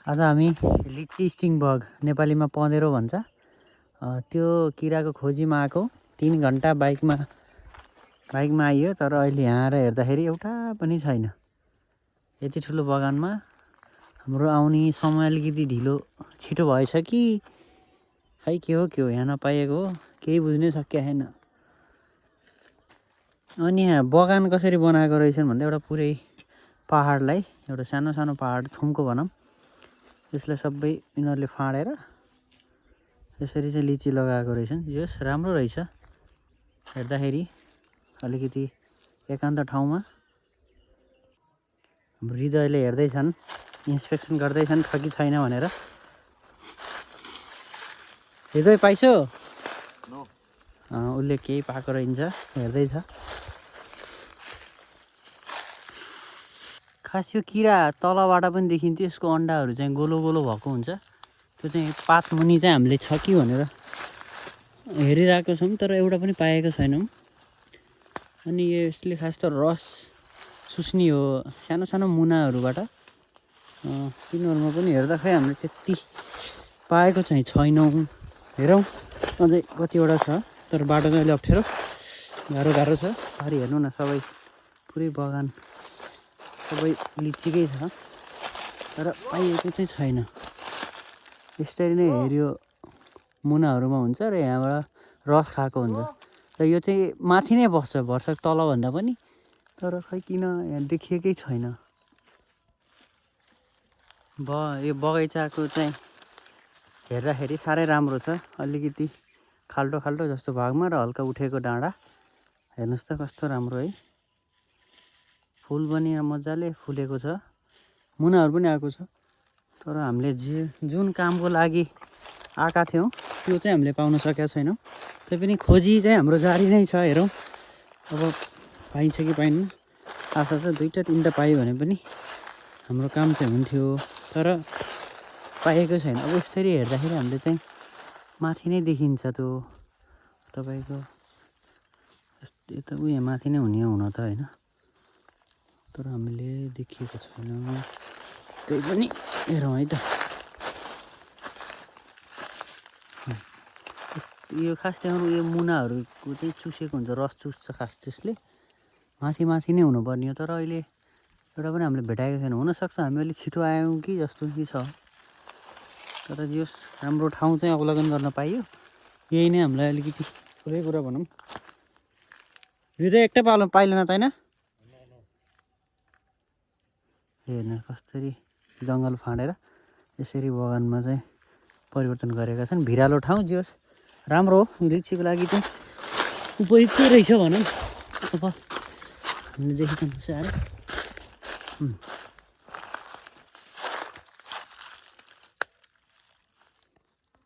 आज हामी लिची स्टिङ बग नेपालीमा पँधेरो भन्छ त्यो किराको खोजीमा आएको 3 घण्टा बाइकमा आइयो तर अहिले यहाँ आएर हेर्दाखेरि एउटा पनि छैन। यति ठुलो बगानमा हाम्रो आउने समय अलिकति ढिलो छिटो भएछ कि खै के हो यहाँ नपाइएको हो केही बुझ्नै सकिएको छैन। अनि यहाँ बगान कसरी बनाएको रहेछन् भन्दा एउटा पुरै पहाडलाई एउटा सानो सानो पहाड थुम्को भनौँ त्यसलाई सबै यिनीहरूले फाँडेर त्यसरी चाहिँ लिची लगाएको रहेछन्। जस राम्रो रहेछ हेर्दाखेरि अलिकति एकान्त ठाउँमा हाम्रो हृदयले हेर्दैछन् इन्स्पेक्सन गर्दैछन् छ कि छैन भनेर। हृदय पाइसो उसले केही पाएको रहन्छ हेर्दैछ। खास यो किरा तलबाट पनि देखिन्थ्यो यसको अन्डाहरू चाहिँ गोलो गोलो भएको हुन्छ त्यो चाहिँ पात मुनि चाहिँ हामीले छ कि भनेर हेरिरहेको छौँ तर एउटा पनि पाएको छैनौँ। अनि यसले खास त रस चुस्नी हो सानो सानो मुनाहरूबाट तिनीहरूमा पनि हेर्दा खै हामीले त्यति पाएको चाहिँ छैनौँ। हेरौँ अझै कतिवटा छ तर बाटो चाहिँ अलि अप्ठ्यारो गाह्रो छ। अरे हेर्नु न सबै पुरै बगान सबै लिचीकै छ तर पाइएको चाहिँ छैन। यसरी नै हेऱ्यो मुनाहरूमा हुन्छ र यहाँबाट रस खाएको हुन्छ र यो चाहिँ माथि नै बस्छ भर्सक तलभन्दा पनि तर खै किन यहाँ देखिएकै छैन। यो बगैँचाको चाहिँ हेर्दाखेरि साह्रै राम्रो छ अलिकति खाल्टो खाल्टो जस्तो भागमा र हल्का उठेको डाँडा हेर्नुहोस् त कस्तो राम्रो है। फुल पनि मजाले फुलेको छ मुनाहरू पनि आएको छ तर हामीले जुन कामको लागि आएका थियौँ त्यो चाहिँ हामीले पाउन सकेका छैनौँ। त्यही पनि खोजी चाहिँ हाम्रो जारी नै छ। हेरौँ अब पाइन्छ कि पाइन्न आशा छ 2-3टा पायो भने पनि हाम्रो काम चाहिँ हुन्थ्यो तर पाइएको छैन। अब यसरी हेर्दाखेरि हामीले चाहिँ माथि नै देखिन्छ त्यो तपाईँको यता उयो माथि नै हुने हुन त होइन तर हामीले देखिएको छैन। त्यही पनि हेरौँ है त। यो खास त्यहाँ यो मुनाहरूको चाहिँ चुसेको हुन्छ रस चुस्छ खास त्यसले माथि नै हुनुपर्ने हो तर अहिले एउटा पनि हामीले भेटाएको छैन। हुनसक्छ हामी अलिक छिटो आयौँ कि जस्तो कि छ तर यो राम्रो ठाउँ चाहिँ अवलोकन गर्न पाइयो यही नै हामीलाई अलिकति ठुलै कुरा भनौँ। यो चाहिँ एकटै पाइलेन त होइन हेर्नु कसरी जङ्गल फाँडेर यसरी बगानमा चाहिँ परिवर्तन गरेका छन्। भिरालो ठाउँ जे होस् राम्रो हो लिचीको लागि चाहिँ उपयुक्त रहेछ भनौँ। अब हामीले देखिसकेपछि आएर